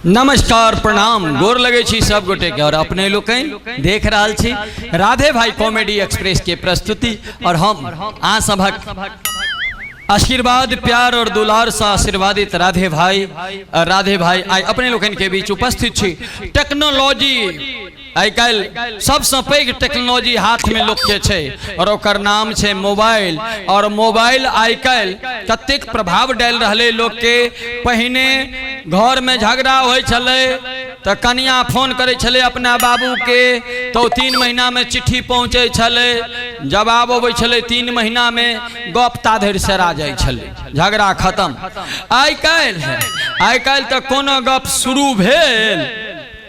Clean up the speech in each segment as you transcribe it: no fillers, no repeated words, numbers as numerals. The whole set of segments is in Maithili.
नमस्कार, प्रणाम, गोर लगे छी सब गोटे के और अपने लोकनि देख रहल छी राधे भाई कॉमेडी एक्सप्रेस के प्रस्तुति और हम अहाँ सभक आशीर्वाद, प्यार और दुलार से आशीर्वादित राधे भाई। और राधे भाई आइ अपने लोकनि के बीच उपस्थित छी। टेक्नोलॉजी आइ काल्हि सबसँ पैघ टेक्नोलॉजी हाथमे लोकके छै और ओकर नाम छै मोबाइल। और मोबाइल आइ काल्हि कतेक प्रभाव डालि रहलै लोकके। पहिने घरमे झगड़ा होइ छलै तऽ कनिया फोन करै छलै अपना बाबूके, तऽ ओ 3 महीनामे चिट्ठी पहुँचै छलै, जवाब अबै छलै 3 महीनामे, गप ता धरि सेरा जाइ छलै, झगड़ा खतम। आइ काल्हि तऽ कोनो गप शुरू भेल,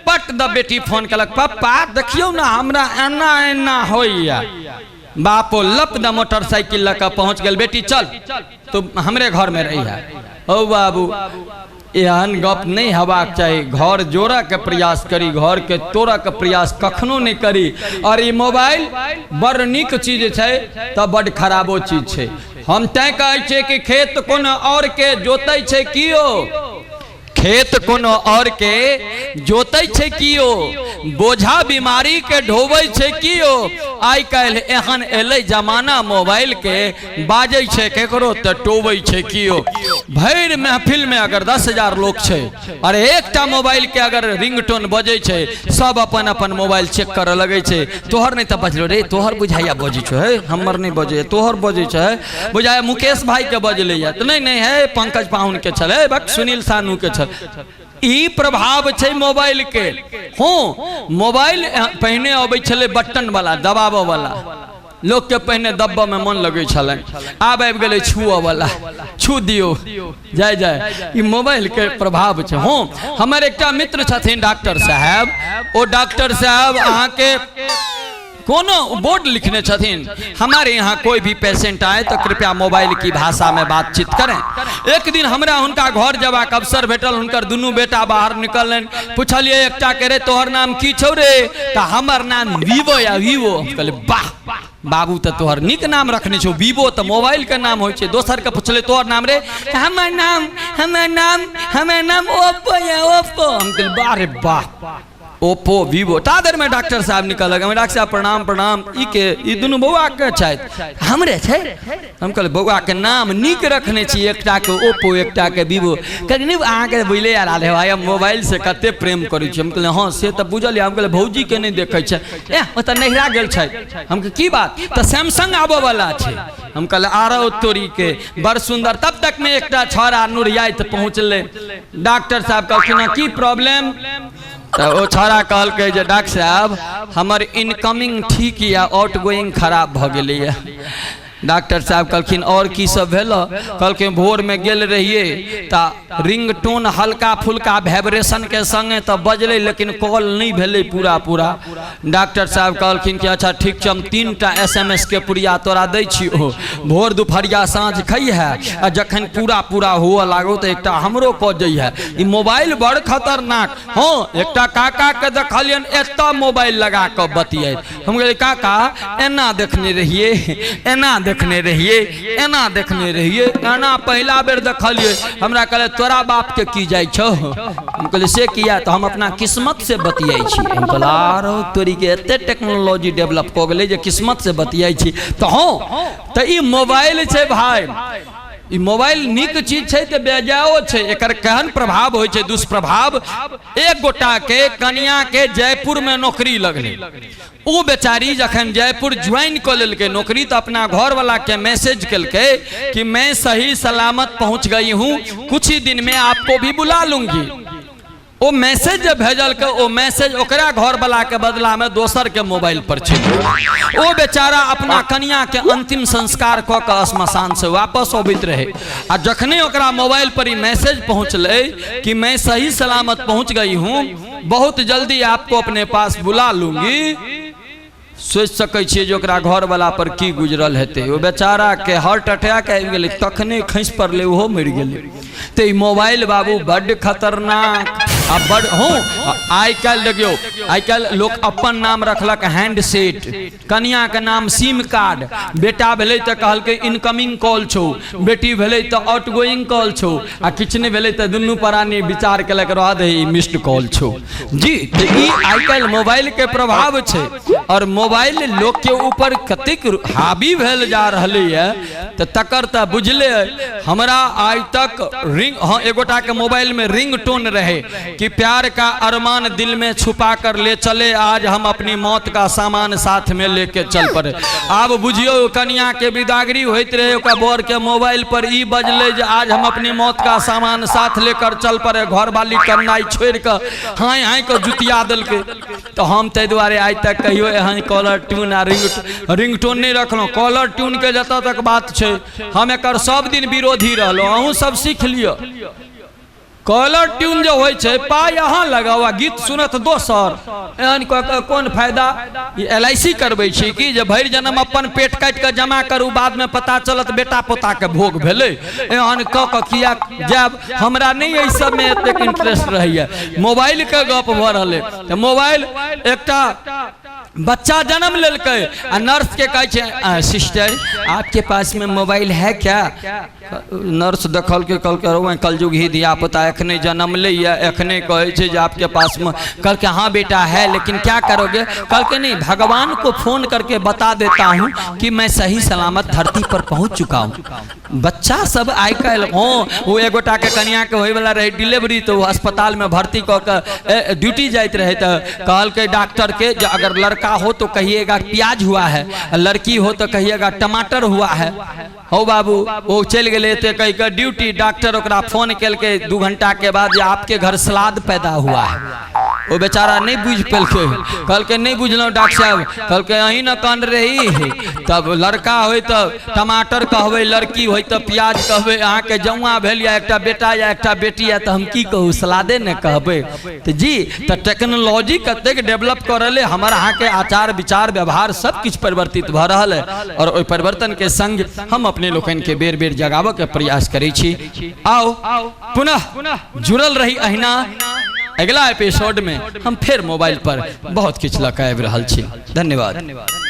पट द बेटी फोन केलक, पप्पा देखियौ ने हमरा एना एना होइया। बापो लप द मोटरसाइकिल लऽ कऽ पहुँच गेल, बेटी चल तू हमरे घरमे रही है। ओ बाबू, एहन गप नहि हेबाक चाही। घर जोड़ऽके प्रयास करी, घरके तोड़ऽके प्रयास कखनो नहि करी। और ई मोबाइल बड़ नीक चीज छै तऽ बड़ खराबो चीज छै। हम तैं कहै छियै कि खेत कोनो और के जोतै छै कियो, खेत कोनो और के जोतै छै कियो, बोझा बीमारी के ढोबै छै कियो। आइ काल्हि एहन एलै जमाना मोबाइल के, बाजै छै केकरो तऽ टोबै छै कियो। भरि महफिल में अगर 10,000 लोग छै और एकटा मोबाइल के अगर रिंगटोन बजै छै, सब अपन अपन मोबाइल चेक करऽ लगै छै। तोहर नहि तऽ बजलो रे, तोहर बुझाइया बजै छौ, हे हमर नहि बजै, तोहर बजै छै, बुझाइया मुकेश भाई के बजलैया तऽ नहि नहि हे पंकज पाहुन के छलै, बक सुनील सानू के छल। ई प्रभाव छै मोबाइल के। हूँ, मोबाइल पहिने अबै छलै बटन वाला, दबाबऽ वाला, लोकके पहिने दबऽ में मन लगै छलै। आब आबि गेलै छुअ वाला, छू दियौ जाय जाय। ई मोबाइल के प्रभाव छै। हूँ, हमर एकटा मित्र छथिन डॉक्टर साहेब। ओ डॉक्टर साहेब अहाँके कोनो बोर्ड लिखने छथिन, हमारे यहाँ कोई भी पेशेंट आए तो कृपया मोबाइल की भाषा में बातचीत करें। एक दिन हमरा हुनका घर जबाक अवसर भेटल। हुनकर दुनू बेटा बाहर निकलनि। पुछलियै एकटा के, रे तोहर नाम की छौ रे? तऽ हमर नाम वीवो या वीवो। हम कहलियै, वाह बाबू, तऽ तोहर नीक नाम रखने छौ, वीवो तऽ मोबाइल के नाम होइ छै। दोसर के पुछलियै, तोहर नाम रे? तऽ हमर नाम हमर नाम हमर नाम ओप्पो या ओप्पो। हम कहलियै, वाह रे वाह, ओप्पो वीवो। ता देर में डॉक्टर साहब निकल लगे। डॉक्टर साहब प्रणाम प्रणाम। ई के ई दुनू बौआ के छथि? हमरे छै। हम कहलियै, बौआ के नाम नीक रखने छी, एकटा के ओप्पो, एकटा के वीवो। कहलियै, नहि अहाँके बुझले यार राधे भाई, हम मोबाइल से कते प्रेम करै छी। हम कहलियै, हँ से तऽ बुझल हम कहलियै, भौजी के नहि देखै छै? ए ओ तऽ नहिरा गेल छै। हम कहलियै, की बात? तऽ सैमसंग आबऽ वाला छै। हम कहलियै, आरो तोरी के, बड़ सुंदर। तब तक में एकटा छौड़ा नुरियाइत पहुँचलै। डॉक्टर साहब कहलखिन, की प्रॉब्लम? तऽ ओ छौड़ा कहलकै जे डॉक्टर साहब, हमर इनकमिंग ठीक यऽ, आउट गोइंग खराब भऽ गेलैए। डॉक्टर साहब कहलखिन, आओर की सब भेल? कहलखिन, भोरमे गेल रहियै तऽ रिंग टोन हल्का फुल्का वाइब्रेशन के संगे तऽ बजलै, लेकिन कॉल नहि भेलै पूरा पूरा। डॉक्टर साहब कहलखिन कि अच्छा ठीक छै, हम 3टा SMS के पुड़िया तोरा दै छियौ, भोर दुपहरिया साँझ खइहे आ जखन पूरा पूरा हुअ लागो तऽ एकटा हमरो कऽ जइहे। ई मोबाइल बड़ खतरनाक। हँ, एकटा काका के देखलियनि एतऽ मोबाइल लगा कऽ बतियाइत। हम कहलियै, काका एना देखने रहियै, एना देखने रहियै, एना देखने रहियै, एना पहिला बेर देखलियै। हमरा कहले, तोरा बाप के की जाइ छौ? हम कहलियै, से किया? तऽ हम अपना किस्मत से बतियाइ छी। हम कहलियै, आरो तोरी के, एते टेक्नोलॉजी डेवलप कऽ गेलै जे किस्मत से बतियाइ छी। तऽ हँ, तऽ ई मोबाइल छै भाई, ई मोबाइल नीक चीज छै तऽ बेजाओ छै। एकर केहन प्रभाव होइ छै, दुष्प्रभाव। एक गोटा के कनिया के जयपुर में नौकरी लगलै। ओ बेचारी जखन जयपुर ज्वाइन कऽ लेलकै नौकरी, तऽ अपना घरवाला के मैसेज केलकै कि मैं सही सलामत पहुंच गई हूं, कुछ ही दिन में आपको भी बुला लूंगी। ओ मैसेज जे भेजलकै, ओ मैसेज ओकरा घरवाला के बदला में दोसर के मोबाइल पर चलि गेल। ओ बेचारा अपना कनिया के अंतिम संस्कार कऽ कऽ श्मशान से वापस अबैत रहे आ जखने ओकरा मोबाइल पर ई मैसेज पहुंचलै कि मैं सही सलामत पहुंच गई हूं, बहुत जल्दी आपको अपने पास बुला लूंगी, सोचि सकै छियै जे ओकरा घरवाला पर की गुजरल हेतै। ओ बेचारा के हार्ट अटैक आबि गेलै, तखने खसि पड़लै, ओहो मरि गेलै। तऽ ई मोबाइल बाबू बड्ड खतरनाक। आ बड़ हूँ। आइ काल्हि देखियौ, आइ काल्हि लोक अपन नाम रखलक हैंड सेट, कनियाके नाम सिम कार्ड, बेटा भेलै तऽ कहलकै इनकमिंग कॉल छौ, बेटी भेलै तऽ आउट गोइंग कॉल छौ, आ किछु नहि भेलै तऽ दुनू प्राणी विचार केलक रह दही मिस्ड कॉल छौ। जी, तऽ ई आइ काल्हि मोबाइलके प्रभाव छै आओर मोबाइल लोकके ऊपर कतेक हावी भेल जा रहलैए तऽ तकर तऽ बुझले अइ। हमरा आइ तक रिंग, हाँ, एगोटाके मोबाइलमे रिंग टोन रहे कि प्यार का अरमान दिल में छुपा कर ले चले, आज हम अपनी मौत का सामान साथ में लेके चल पड़े। आब बुझियौ, कनिया के विदागरी होइत रहे, ओकर बर के मोबाइल पर ई बजले जे आज हम अपनी मौत का सामान साथ लेकर चल पड़े। घरवाली कन्नाइ छोड़ि कऽ हाँय हाँय कऽ जुतिया देलकै। तऽ हम ताहि दुआरे आइ तक कहियो एहन कॉलर ट्यून आ रिंग टोन नहि रखलहुँ। कॉलर ट्यूनके जतऽ तक बात छै, हम एकर सब दिन विरोधी रहलहुँ। अहूँ सब सीख लिअ। कॉलर ट्यून जे होइ छै, पाइ अहाँ लगाउ आ गीत सुनत दोसर। एहन कऽ कऽ कोन फायदा? ई एल I C करबै छी कि जे भरि जन्म अपन पेट काटि कऽ जमा करू, बादमे पता चलत बेटा पोताके भोग भेलै? एहन कऽ कऽ किया जायब? हमरा नहि एहि सबमे एतेक इंटरेस्ट रहैए। मोबाइलके गप भऽ रहलै तऽ मोबाइल, एकटा बच्चा जन्म लेलकै आ नर्स के कहै छै, सिस्टर, आपके पास में मोबाइल है क्या? नर्स देखलकै, कहलकै, रौ कलयुग ही धिया पुता, एखने जन्मलै यऽ, एखने कहै छै जे आपके पासमे। कहलकै, हाँ बेटा है, लेकिन क्या करोगे? कहलकै, नहीं, भगवान को फोन करके बता देता हूँ कि मैं सही सलामत धरती पर पहुँच चुका हूँ। बच्चा सब आइ काल्हि, हँ, ओ एगोटाके कनियाके होइवला रहै डिलीवरी, तऽ ओ अस्पतालमे भर्ती कऽ कऽ ड्यूटी जाइत रहै, तऽ कहलकै डॉक्टरके जे अगर लड़का हो तो कहिएगा प्याज हुआ है, लड़की हो तो कहिएगा टमाटर हुआ है। हौ बाबू, ओ चलि गेलै एते कहि कऽ ड्यूटी। डॉक्टर ओकरा फोन केलकै 2 घंटाके बाद जे आपके घर सलाद पैदा हुआ है। ओ बेचारा नहि बुझि पेलकै, कहलकै, नहि बुझलहुँ डॉक्टर साहब। कहलकै, अहीं ने कन रही तब लड़का होइ तऽ टमाटर कहबै, लड़की होइ तऽ प्याज कहबै। अहाँके जौआ भेल या एकटा बेटा या एकटा बेटी या, तऽ हम की कहू? सलादे ने कहबै। तऽ जी, तऽ टेक्नोलॉजी कतेक डेवलप कऽ रहलै, हमर अहाँके आचार विचार व्यवहार सब किछु परिवर्तित भऽ रहल है आओर ओहि परिवर्तनके संग हम अपने लोकनिके बेर बेर जगाबऽके प्रयास करै छी। आउ, पुनः जुड़ल रही अहिना। अगिला एपिसोड में हम फेर मोबाइल पर बहुत किछु लऽ कऽ आबि रहल छी। धन्यवाद।